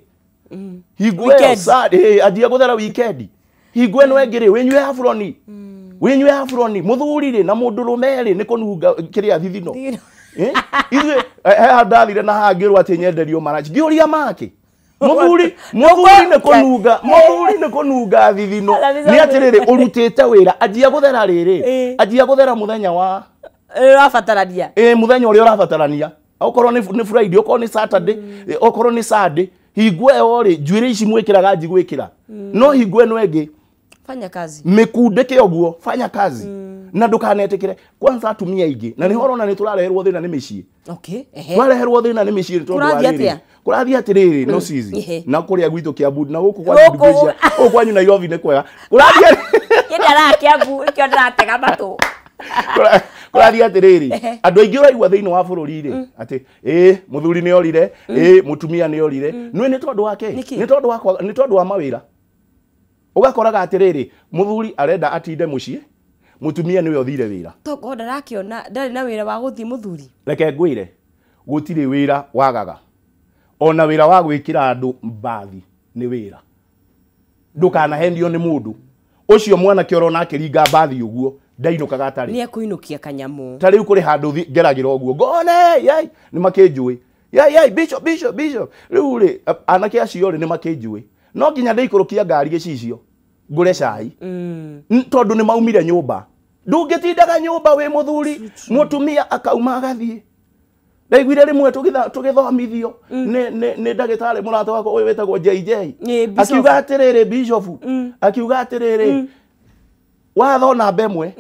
hingo ĩyo Saturday anjia gũthera weekend hingo ĩno ĩngĩ rĩ wĩnyue aburoni winyue aburoni muthuri ri na mundu rume ri ni kununga kiria thithino ithuĩ he ndathire na hangirwo ati nyenderio maraci ngiuria make muthuri ni kununga muthuri ni kununga thithino ni atiriri urutite wira anjia guthera riri anjia guthera muthenya wa urabatarania muthenya uria urabatarania okorwo ni Friday okorwo ni Saturday okorwo ni Sunday hingo ĩyo ri njuĩrĩ ici mwĩkĩraga nji gwĩkĩra no hingo ĩno ĩngĩ fanya kazi mikundike uguo fanya kazi na ndukanetikire kwanza atumia ingi na niho urona ni turareherwo thina ni micii okay ehe twareherwo thina ni micii tondu wa kurathi atiriri no cizi na kuria gwitu Kiambu na guku kwa Ndugucia guku kwanyu Nairobi ni kwega kurathi kindara Kiambu ikio ndiratega matu kurathi atiriri andu aingi uraigua thiini wa bururi ri ati muthuri ni orire mutumia ni orire nwi ni tondu wake ni tondu wakwa ni tondu wa mawira ugakoraga atiriri muthuri arenda atinde mucii mutumia niwe uthire wira toko ndarakiona ndari na wira wa guthi muthuri reke ngwire gutiri wira wagaga ona wira wa gwikira andu mbathi ni wira ndukanahendio ni mundu ucio mwanake urona akiringa mbathi uguo ndainukaga atari ni ekuinukia kanyamu ta riu kuri handu ngeragira uguo ngone yai ni makinjui yai yai bishop bishop bishop riu ri anake acio ri ni makinjui no nginya ndaikũrũkia ngari gĩcicio ngũre cai tondũ nĩ maumire nyũmba ndũngĩtindaga nyũmba wĩ mũthuri mũtumia akauma agathiĩ ndaiguire rĩmwe tũgĩthomithio nĩ ndagĩtarĩ mũrata wakwa ũyũ wĩtagwo JJ akiuga atĩrĩrĩ bishop akiuga atĩrĩrĩ watho namba ĩmwe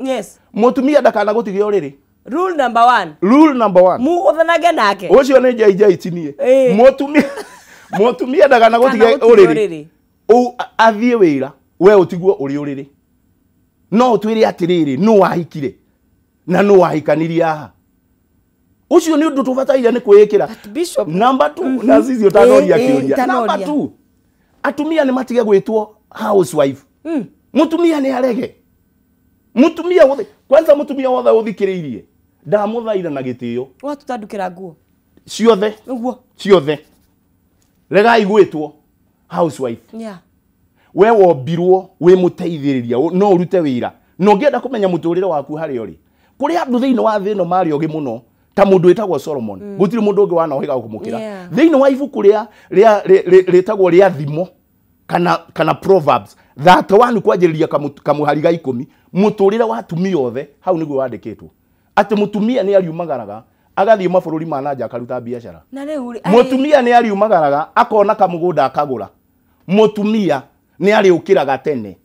mũtumia ndakanagũtige ũrĩrĩ rule number 1 rule number 1 mũgũthanage nake ũcio nĩ JJ tinie mũtumia mutumia ndagana gutige uriri athie wira we utiguo uri uriri no utwire atiriri no wahikire na no wahikanirie haha ucio ni undu tubataire ni kwikira number 2 na sisi utanoria kiuria number 2 atumia ni matige gwitwo housewife mutumia ni arege mutumia wothe kwanza mutumia wothe uthikiriirie ndamuthaira na gitio watutandukira nguo ciothe uguo ciothe regai gwitwo housewife yeah we wombirwo wi muteithiriria no urute wira no ngienda kumenya muturire waku hari uri kuri andu thiini wa thino mari ogi muno ta mundu witagwo Solomon gutiri mundu ungi wanaohiga kumukira thiini wa ibuku ria ritagwo ria thimo kana Proverbs 31 kwanjiriria kamuhari ga 10 muturire wa atumia othe hau niguo wandikitwo ati mutumia ni ariumagaraga agathie mabũrũri ma nanja akaruta biacara na rĩu mutumia ni ariumagaraga akona kamũgũnda akagũra mutumia ni ariũkĩraga tene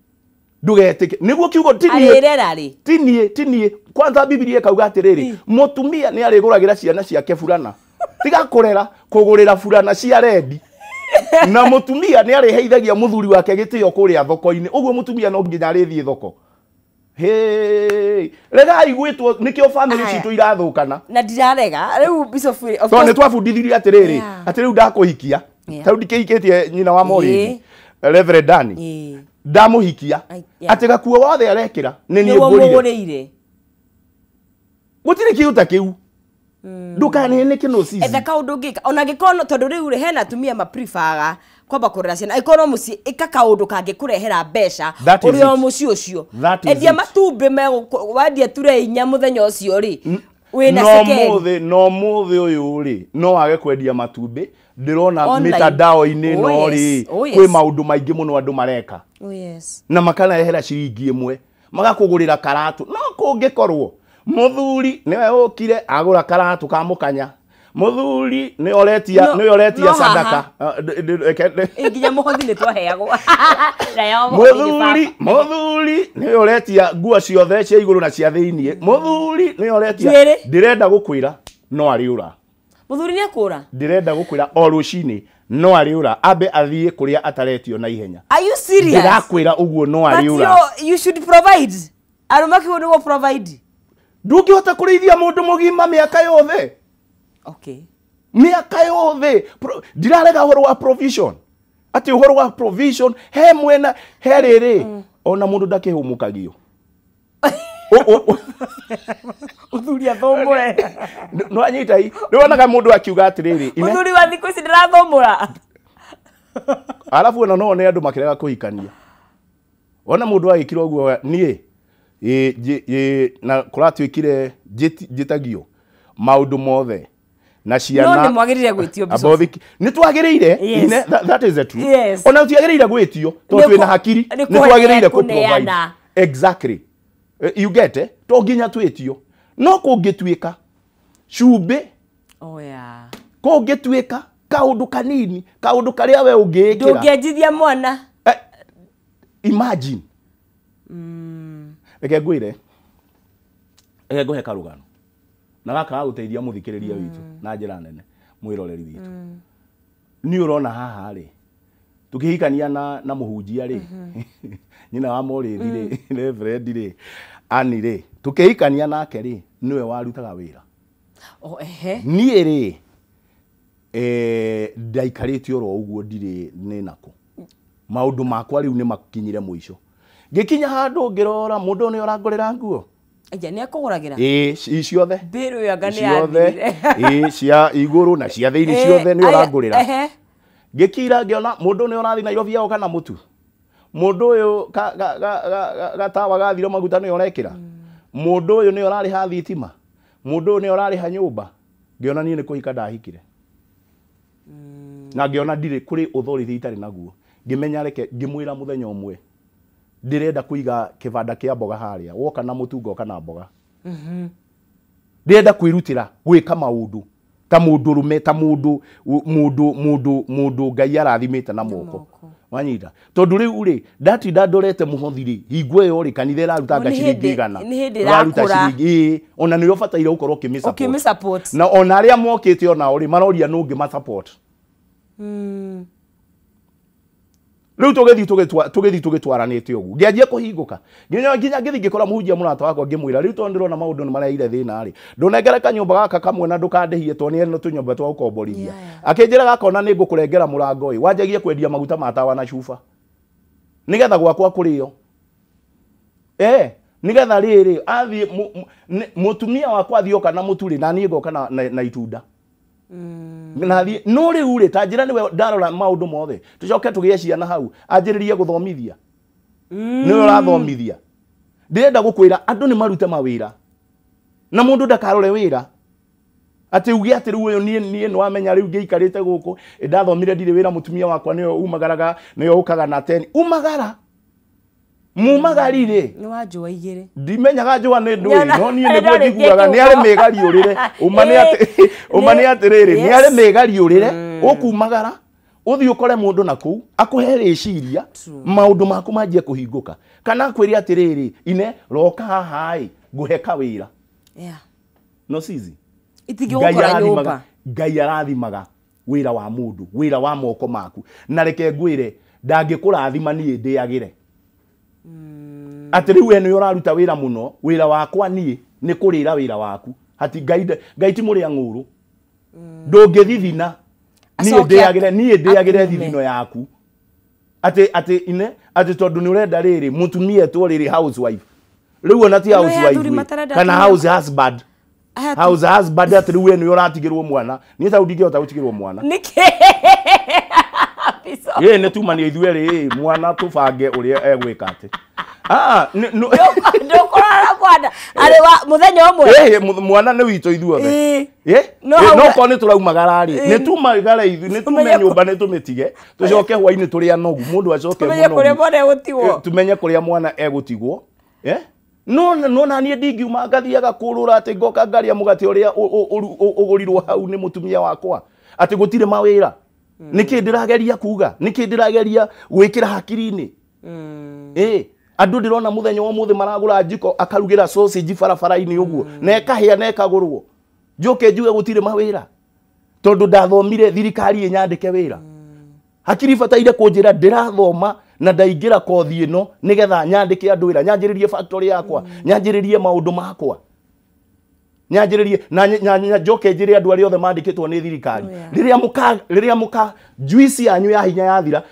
ndugetĩke niguo kiugo tinie tinie kwanza Biblia ĩkauga atĩrĩrĩ mutumia ni arĩgũragĩra ciana ciake burana tiga kũrera kũgũrĩra burana cia rendi na mutumia ni arĩheithagia mũthuri wake gĩtĩo kũrĩa thoko-inĩ ũguo mutumia no nginya arĩthiĩ thoko Hey, regai gwitwo nikio family citu irathukana na ndirarega riu bishop of course twabundithirie atiriri ati riu ndakuhikia ta riu ndikihikitie nyina wa Maureen Reverend Dani ndamuhikia ati gakuo wothe arekira ni nie ngurire gutiri kiu ta kiu ndukanene kino sisi etha kaundu ngika ona ngikono tondu riu ri hena atumia ma prefer Kwamba kũrera ciana angĩkorwo no mũciĩ ĩka kaũndũ kangĩkũrehera mbeca ũrĩ o mũciĩ ũcio. Endia matumbĩ wendia ture inya mũthenya ũcio rĩ wĩna cekeri. No mũthĩ ũyũ rĩ no wage kwendia matumbĩ ndĩrona mitandao-inĩ no rĩ kwĩ maũndũ maingĩ mũno andũ mareka. Na makarehera ciringi ĩmwe magakũgũrĩra karatũ no kũngĩkorwo mũthuri nĩwe ũkire agũra karatũ ka mũkanya muthuri ni oretia ni oretia sadaka nginya muhothi ni twaheagwo muthuri ni oretia nguo ciothe cia iguru na cia thiini muthuri ni oretia ndirenda gukwira no ariura muthuri ni akura ndirenda gukwira o rucini no ariura ambe athie kuria ataretio na ihenya. Are you serious? Ndirakwira uguo no ariura. But you should provide. Arũme kiugo niguo provide. Ndungihota kurithia mundu mugima miaka yothe. Okay. Miaka yothe ndirarega uhoro wa provision. Ati uhoro wa provision he mwena he riri ona mundu ndakihumukagio. Muthuri athomore. No anyita i. Ndonaga mundu akiuga atiriri. Muthuri wa thiku ici ndirathomora. Alafu ona no ne andu makirega kuhikania. Ona mundu agikirwo guo nie na kuratuikire njitagio maundu mothe na ciana no ni mwagirire gwitio bico ni twagirire. Yes. That is the truth. Yes. Ona twagirire gwitio to twina hakiri ni twagirire ku provide. Exactly. You get it? To nginya twitio no kungituika cumbi. Oh yeah. Kungituika kaundu kanini kaundu karia we ungikira ndungienjithia mwana. Imagine. Reke ngwire reke nguhe karugano na gaka gaguteithia muthikiriria witu na njira nene mwiroreri witu. Ni urona haha ri tukihikania na muhunjia ri nyina wa Morithi ri Reverend ri Ani ri tukihikania nake ri niwe warutaga wira. Oh ehe. Nie ri ndaikarite oro uguo ndiri ni nako maundu makwa riu ni makinyire muico. Ngikinya handu ngirora mundu ni urangurira nguo. Aja ni akuguragira. Ii ciothe. Biru ya ngani yathirire. Ii cia iguru na cia thiini ciothe ni urangurira. Ngikira ngiona mundu ni urathi Nairobi oka na mutu. Mundu uyu gatawa gathiro maguta ni urekira. Mundu uyu ni urariha thitima. Mundu uyu ni urariha nyumba. Ngiona nie ni kuhika ndahikire. Na ngiona ndiri kuri authority itari naguo. Ngimenya reke ngimwira muthenya umwe. Ndirenda kuiga kibanda kia mboga haria woka na mutu ngoka na mboga. Ndirenda kwirutira gwika maundu ta mundu rume ta mundu mundu mundu mundu Ngai arathimite na moko wanyita tondu riu ri ndatinda ndorete muhothi ri hingo iyo ri kanitha iraruta nga ciringi igana iraruta ciringi ona ni ubataire gukorwo ukimi support na ona aria mokite ona ri maroria nungi ma support. Riu tugithi tugitwaranite uguo ngianjia kuhinguka nginya ngithi ngikora muhunjia murata wakwa ngimwira riu tondu ndirona maundu ni mareire thina ri ndunengere kanyumba gaka kamwe na ndukandihie to ni tunyumba twa gukomborithia. Akinjira gakona ni ngukurengera murango i wanjagie kwendia maguta ma tawa na cuba nigetha gwakwa kurio nigetha riri athi mutumia wakwa athi oka na muturi na nie ngoka na itunda. Na thiĩ no rĩu rĩ ta njĩra nĩwe ndarora maũndũ mothe tucoke tũgĩe ciana hau anjĩrĩrie gũthomithia nĩwe ũrathomithia. Ndĩrenda gũkwĩra andũ nĩ marute mawĩra na mũndũ ndakarore wĩra atĩ uge atĩ rĩu ũyũ niĩ nĩwamenya rĩu ngĩikarĩte gũkũ ndathomire ndirĩ wĩra mũtumia wakwa nĩwe umagaraga nĩwe ũkaga na 10 umagara mumagari ri ni wa njũa igĩrĩ ndimenyaga njũa nĩ ndũĩ no niĩ nĩguo njiguaga nĩ arĩ mĩgariũrĩre ũma nĩ atĩrĩrĩ nĩ arĩ mĩgariũrĩre ũkumagara ũthiĩ ũkore mũndũ na kũu akũhe rĩciria maũndũ maku manjie kũhingũka kana akwĩre atĩrĩrĩ ine roka haha ĩ ngũhe kawĩra. No sizi itingĩgũkora nyũmba. Ngai arathimaga wĩra wa mũndũ wĩra wa moko maku na reke ngwĩre ndangĩkũrathima niĩ ndĩagĩre. Atĩ rĩu we nĩ ũraruta wĩra mũno wĩra wakwa niĩ nĩ kũrĩra wĩra waku hati Ngai ti mũrĩa ng'ũrũ ndũngĩthithina niĩ ndĩagĩre thithino yaku atĩ ine atĩ tondũ nĩ ũrenda rĩrĩ mũtumia etwo rĩrĩ housewife rĩu ona ti housewife kana house husband. House husband atĩ rĩu we nĩ ũratigĩrwo mwana niĩ ta ndingĩhota gũtigĩrwo mwana nĩkĩ? Ĩ nĩ tumania ithuerĩ mwana tũbange ũrĩa egwĩka atĩ. Ndũkũrora mwana arĩ wa mũthenya ũmwe. Ĩ mwana nĩ witũ ithuothe. Ĩ no korwo nĩ tũraumagara rĩ, nĩ tumagara ithuĩ, nĩ tume nyũmba nĩ tũmĩtige, tũcoke hwainĩ tũrĩ anogu, mũndũ acoke mũnogu. Tumenye kũrĩa mwana egũtigwo. Tumenye kũrĩa mwana egũtigwo. No no na niĩ ndingiuma ngathiaga kũrũra atĩ ngoka ngaria mũgate ũrĩa ũgũrirwo hau nĩ mũtumia wakwa atĩ gũtirĩ mawĩra. Nĩkĩ ndĩrageria kuga? Nĩkĩ ndĩrageria gwĩkĩra hakiri-inĩ? Andũ ndĩrona mũthenya wa ũmũthĩ maragũra njiko akarugĩra sausage barabara-inĩ ũguo na ĩkahĩa na ĩkagũrwo. Njoke njuge gũtirĩ mawĩra tondũ ndathomire thirikari ĩnyandĩke wĩra. Hakiri bataire kũnjĩra ndĩrathoma na ndaingĩra kothi ĩno nĩgetha nyandĩke andũ wĩra, nyanjĩrĩrie factory yakwa, nyanjĩrĩrie maũndũ makwa, nyanjĩrĩrie na njoke njĩre andũ arĩa othe mandĩkĩtwo nĩ thirikari. Rĩrĩa mũka juice yanyu ya hinya yathira,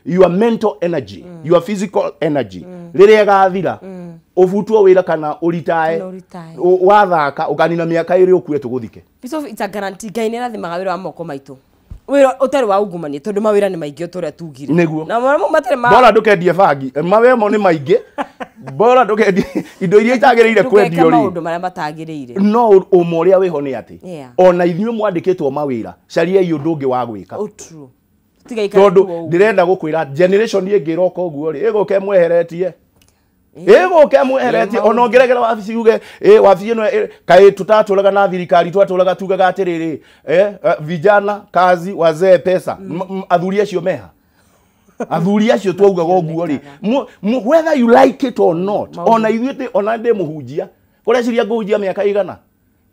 your mental energy, your physical energy rĩrĩa ĩgathira, ũbutwo wĩra kana ũritae, wathaka ũkanina mĩaka ĩrĩ ũkue tũgũthike. Bishop, it's a guarantee. Ngai nĩ arathimaga wĩra wa moko maitũ. Wĩra ũtarĩ wa ungumania tondũ mawĩra nĩ maingĩ ũrĩa tugire. Nĩguo. Na mawĩra matarĩ ma bora ndũkendie bangi, mawĩra mo nĩ maingĩ. Bora ndũkendie indo iria itagĩrĩire kwendio rĩ. Maũndũ marĩa matagĩrĩire. No ũma ũrĩa wĩho nĩ atĩ ona ithuĩ mwandĩkĩtwo mawĩra, cariai ũndũ ũngĩ wa gwĩka. Oh, true. Tigaikare tondũ ndĩrenda gũkwĩra generation ĩngĩ ĩroka ũguo rĩ, ĩgũka ĩmweheretie. Ĩgũka ĩmweheretie ona ũngĩregera wabici uge wabici ĩno kaĩ tũtatũraga na thirikari, twatũraga tugaga atĩrĩrĩ, vijana kazi wazee pesa. Athuri acio meha, athuri acio twaugaga ũguo rĩ, whether you like it or not, ona ithuĩ ona ndĩ mũhunjia kũreciria ngũhunjia mĩaka igana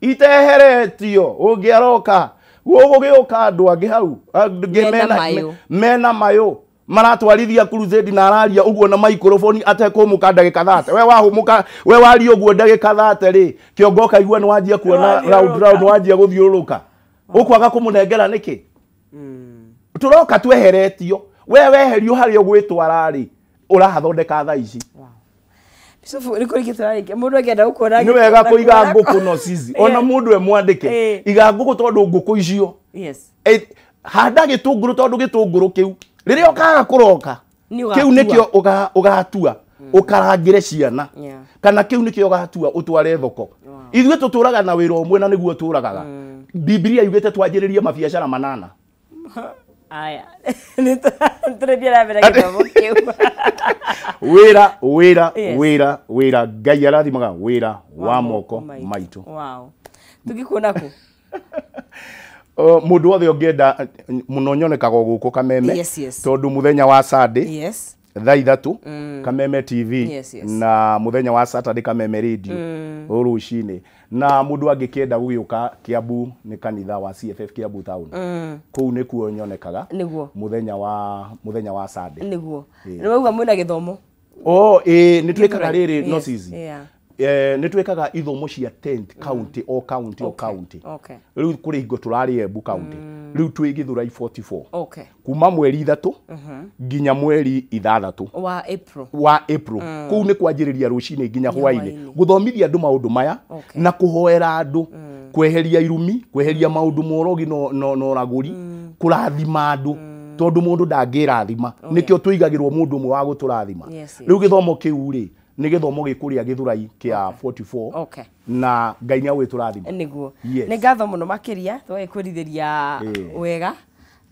iteheretio, ũngĩaroka gũgũgĩũka andũ angĩ hau angĩ mena mayũ maratwarithia crusade na araria ũguo na microphone atekũmũka ndagĩka 30. We wahũmũka, we waria ũguo ndagĩka 30 rĩ, kĩongo kaigua nĩ wanjia kuona round round, wanjia gũthiũrũrũka, ũkwaga kũmũnengera nĩkĩ? Tũroka tweheretio, we weherio harĩa ũgwĩtwara rĩ, ũrahathondeka thaa ici. Bishop, nĩ kũrĩ kĩtũ mũndũ angĩenda gũkuona nĩ wega kũiga ngũkũ no cici ona mũndũ e mwandĩke iga ngũkũ tondũ ngũkũ icio handa gĩtũngũrũ tondũ gĩtũngũrũ kĩu rĩrĩa ũkaga kũroka kĩu nĩkĩo ũgatua ũkarangĩre ciana, kana kĩu nĩkĩo ũgatua ũtware thoko. Ithuĩ tũtũraga na wĩra ũmwe na nĩguo tũragaga. Biblia yugĩte twanjĩrĩrie mabiacara manana. Aya, nĩ tũrĩthiĩ na mbere gĩthomo kĩu. Wĩra wĩra wĩra wĩra, Ngai arathimaga wĩra wa moko maitũ. Wow. Tũngĩkuona kũ? Mũndũ wothe ũngĩenda mũno nyonekaga gũkũ Kameme. Tondũ mũthenya wa Sunday thaa 3 Kameme TV, na mũthenya wa Saturday Kameme Radio rũcinĩ. Na mũndũ angĩkĩenda gũgĩũka Kiambu nĩ kanitha wa CFF Kiambu Town, kũu nĩkuo nyonekaga mũthenya wa Sunday. Nĩguo. Nĩ wauga mwĩna gĩthomo? Oh, ĩ nĩ twĩkaga rĩrĩ no cici. Nĩ twĩkaga ithomo cia tent county o county o county. Rĩu kũrĩ hingo tũrarĩ Embu county, rĩu twĩ Gĩthũrai 44 kuma mweri 3 nginya mweri 6 wa April. Wa April. Kũu nĩ kwanjĩrĩria rũcinĩ nginya hwainĩ gũthomithia andũ maũndũ maya na kũhoera andũ, kweheria irumi, kweheria maũndũ morogi na ũragũri, kũrathima andũ tondũ mũndũ ndangĩrathima, nĩkĩo tũigagĩrwo mũndũ ũmwe wa gũtũrathima. Rĩu gĩthomo kĩu rĩ nĩ gĩthomo gĩkũrĩa Gĩthũrai kĩa 44 na Ngai nĩ agwĩtũrathima. Nĩguo. Nĩ ngatho mũno makĩria tũgagĩkwĩrithĩria wega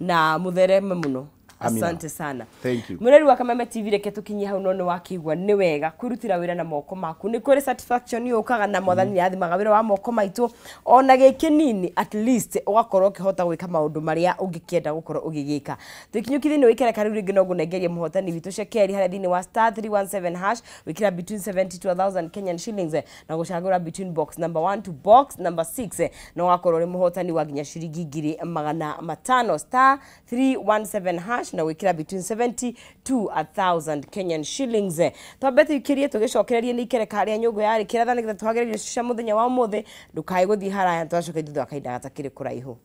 na mũthereme mũno. Asante sana. Thank you. Mũreri wa Kameme TV, reke tũkinyie hau no nĩ wakĩigua nĩ wega kwĩrutĩra wĩra na moko maku. Nĩ kũrĩ satisfaction yũkaga na Mwathani nĩ athimaga wĩra wa moko maitũ ona gĩkĩ nini, at least ũgakorwo ũkĩhota gwĩka maũndũ marĩa ũngĩkĩenda gũkorwo ũgĩgĩka. Tũkinyũki thĩinĩ wĩkĩre rĩu rĩngĩ no ngũnengerie mũhotani witũ cekeri harĩa thĩinĩ wa star 317 hash, wĩkĩra between 70 to 1000 Kenyan shillings na gũcagũra between box number 1 to box number 6 na ũgakorwo ũrĩ mũhotani wa nginya ciringi 500,000 star 317 hash na wikira between 70 to 1000 Kenyan shillings. Twambe tuikirie tugicokererie ni ikereka ria nyungu yari kiratha nigetha twagererie cia muthenya wa umuthi ndukae guthii haraya twacoke thutha wa kahinda gatakiri kuraihu.